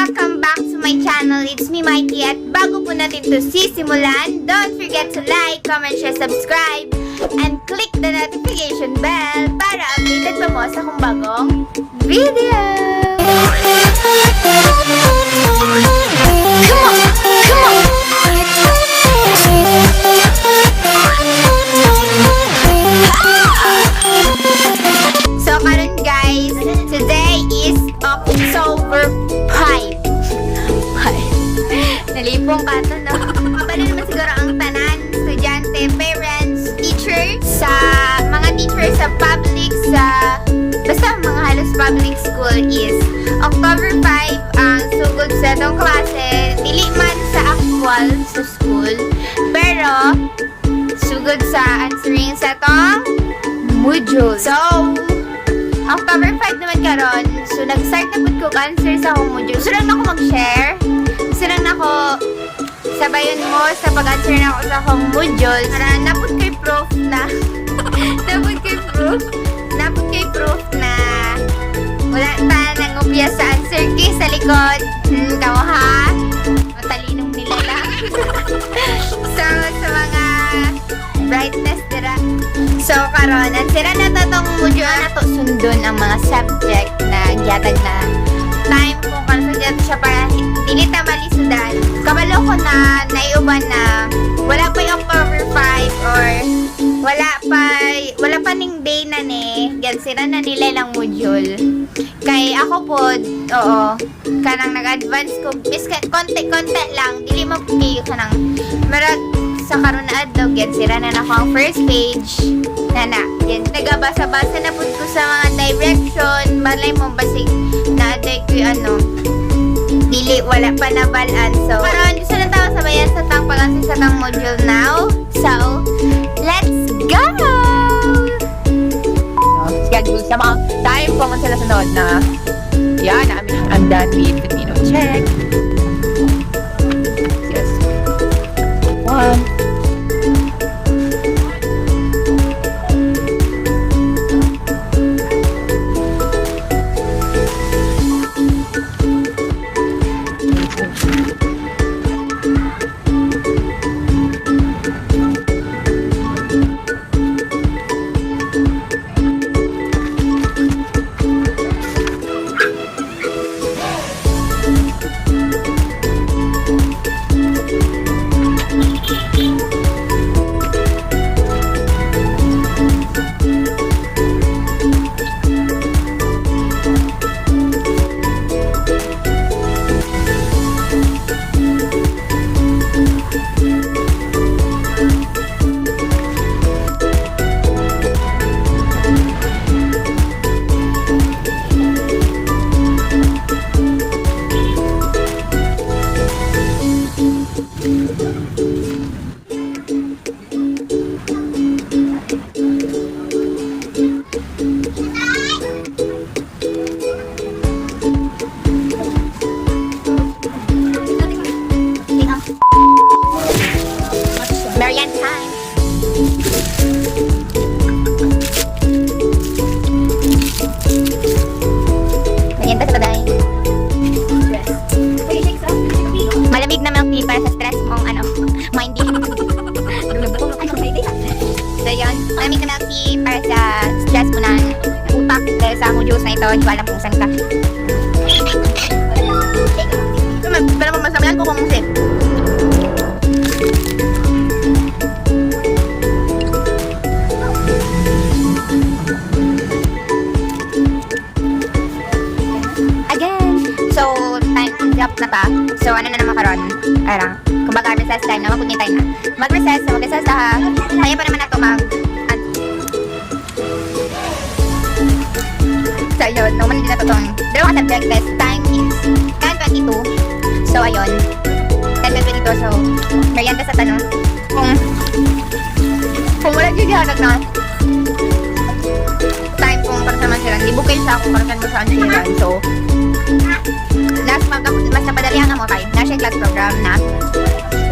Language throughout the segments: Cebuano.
Welcome back to my channel. It's me, Mikey. At bago po natin to sisimulan, don't forget to like, comment, share, subscribe, and click the notification bell para updated pa mo sa kung bagong video! Come on! Come on! So, karon guys, today is October 5. 5. Nalipong ka to, no? Kabalo naman siguro ang tanan, estudyante, parents, teacher, sa mga teacher sa public, sa basta mga halos public school is October 5 ang sugod sa atong klase. Dili man sa actual sa school, pero sugod sa answering sa atong module. So, October 5 naman karon. So, nag-start na pud ko answer sa akong module. Gusto lang ako mag-share. Gusto lang ako sabayon mo sa pag-answer na ako sa akong module. Para napud kay proof na napud kay proof. Napud kay proof na wala ta nangopya sa answer key sa likod. Kamo ha? Matalinong nila lang. So, sa mga brightness dira. So, karon answeran na to tong module na to, sundon ang mga subject na gihatag na time kung karon sa siya para dili ta malisudan. Kabalo ko na naiuban na wala pa yung October 5 or wala pa ning day na ni gansira na nila lang module. Kay ako pod, oo, kanang nag-advance ko biska konti-konti lang, dili man pud kayo kanang marag sa karon na adlaw sira na nako ang first page na na. Yan, nagabasa-basa na pud ko sa mga direction, malay mo basig na aday ko yung ano, dili wala pa na balaan. So, karon gusto na tao sabayan sa tang pag sa tang module now. So, let's go! No? Schedule sa mga time kung sila sunod na yan, I'm done with Filipino. Check. Yes. One. Marian time. Merienda sa taday. Malamig na milk tea para sa stress mong ano, mindy. So yun, malamig na milk tea para sa stress mo ng utak dahil sa modules na ito, hindi ko alam kung saan ka. Pero masabihan ko kung si Again! So, time drop na ta. So, ano na naman karon? Arang, kumbaga recess time na, mapunta time na. Mag-recess, so mag-recess ta. Kaya pa naman na to mag... So, yun, no, man din na to tong dalawa ka subject test. Time is 10:22. So, ayun. 10:22. So, merienda sa tanong. Kung wala dyan gihatag na time kung para sa man sila, di bukay siya kung para mo sa ansiran. So, last month ako, mas napadali ang amo kay na siya class program na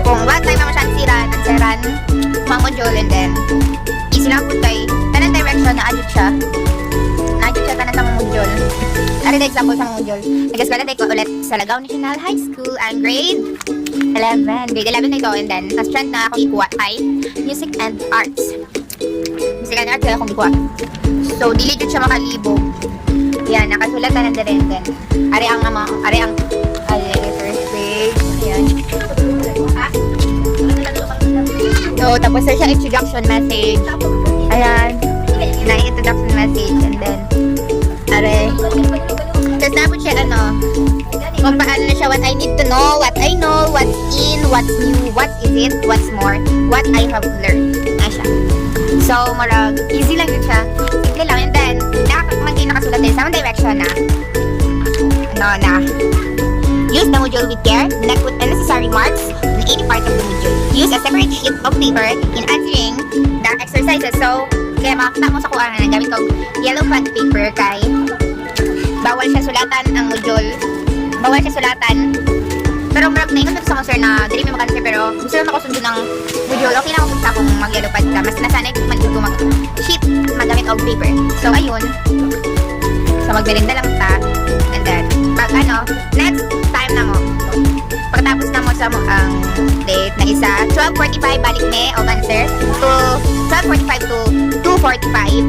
kung what time mo siya ansiran, ansiran, mga module and then easy lang po kay tanan direction na adjust siya. Na-adjust siya tanan sa mga module. Ari na example sa module. Nag-eskwela tayo ko ulit sa Lagao National High School ang grade 11. Grade 11 na ito and then ang strand na akong ikuha ay Music and Arts. Music and Arts kaya akong ikuha. So, dili jud siya makalibog. Yan, nakasulat na na rin then. Ari ang ama, ari ang ari first page. Ayan. So, tapos na siya introduction message. Ayan. Na introduction message and then are. Tapos napod siya ano, kung paano na siya, what I need to know, what I know, what's in, what's new, what is it, what's more, what I have learned. Na siya. So, marag, easy lang yun siya. Simple lang. And then, nakasulat din sa among direction na, ano na, use the module with care, do not put unnecessary marks on any part of the module. Use a separate sheet of paper in answering the exercises. So, kaya makakita mo sa kuha na gamit kong yellow pad paper kay bawal siya sulatan ang module. Bawal siya sulatan. Pero murag naingon na sa akong sir na dili may maka-answer pero gusto lang ako sundon ng module. Okay lang ako sa akong mag yellow pad ka. Mas nasanay ko man ko mag sheet magamit og paper. So ayun. So magmerinda lang ta. And then pag ano, next time na mo. Pagkatapos na mo sa mo ang date na isa, 12:45 balik me og answer to 12:45 to 2:45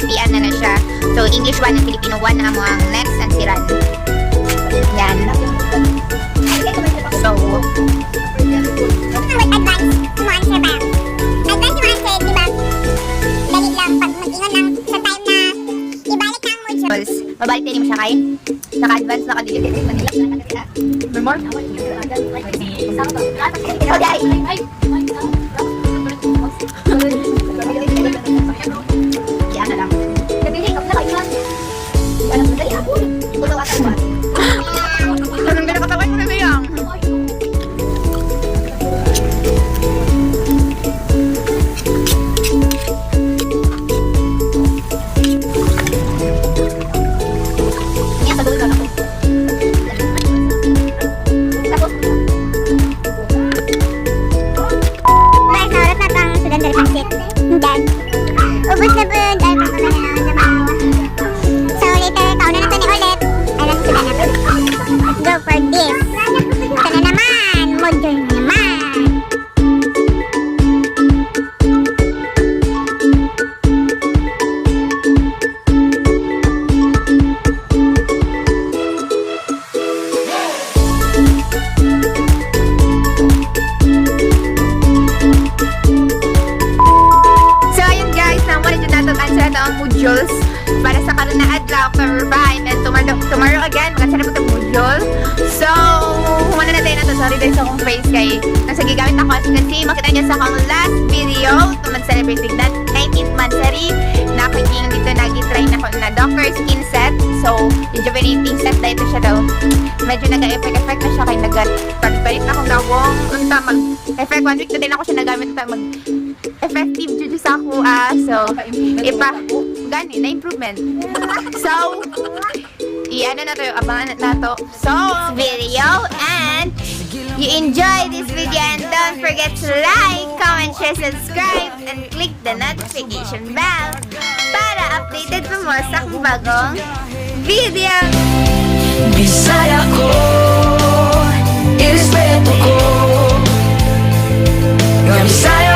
PM na na siya. So English 1 and Filipino 1 na mo ang next ansiran. Yan. So, Advance mo answer ba? Advance mo answer, di ba? Dali lang pag mag-ingon lang sa time na ibalik na ang module. Tapos, mabalik din mo siya kay naka-advance na ka dito sa Manila. May more? Okay. Yan na lang. Anong ginakatawan mo na yang? Guys, naoras na itong sudan sa pasit. Then, ubos na po yun dahil pagpapala na ako sa bawa. So later, kauna na to ni ulit. Alam sudan na to. Let's go for this. Ito na naman. Module na naman. So, ayun guys, naman na natin answer ito ang modules para sa karon na adlaw, October 5. And tomorrow, tomorrow again, mag-answer na po itong module. So, humana na tayo na to. Sorry guys sa akong face kay nasa gigamit ako. As you can see, makita niyo sa akong last video to mag-celebrating that 19th monthsary na aking dito nag-try na ko na Doctor Skin Set. So, rejuvenating set na ito siya daw. Medyo nag-effect-effect na siya kay nag-palit na akong nawong unta mag-effect. One week na din ako siya nagamit unta mag effective jud sa ako ah. So, ipa gani na improvement. So, i-ano na to, abangan na to. So, video and you enjoy this video and don't forget to like, comment, share, subscribe, and click the notification bell para updated pa mo sa akong bagong video. Bisaya ko, irespeto ko. Nga Bisaya.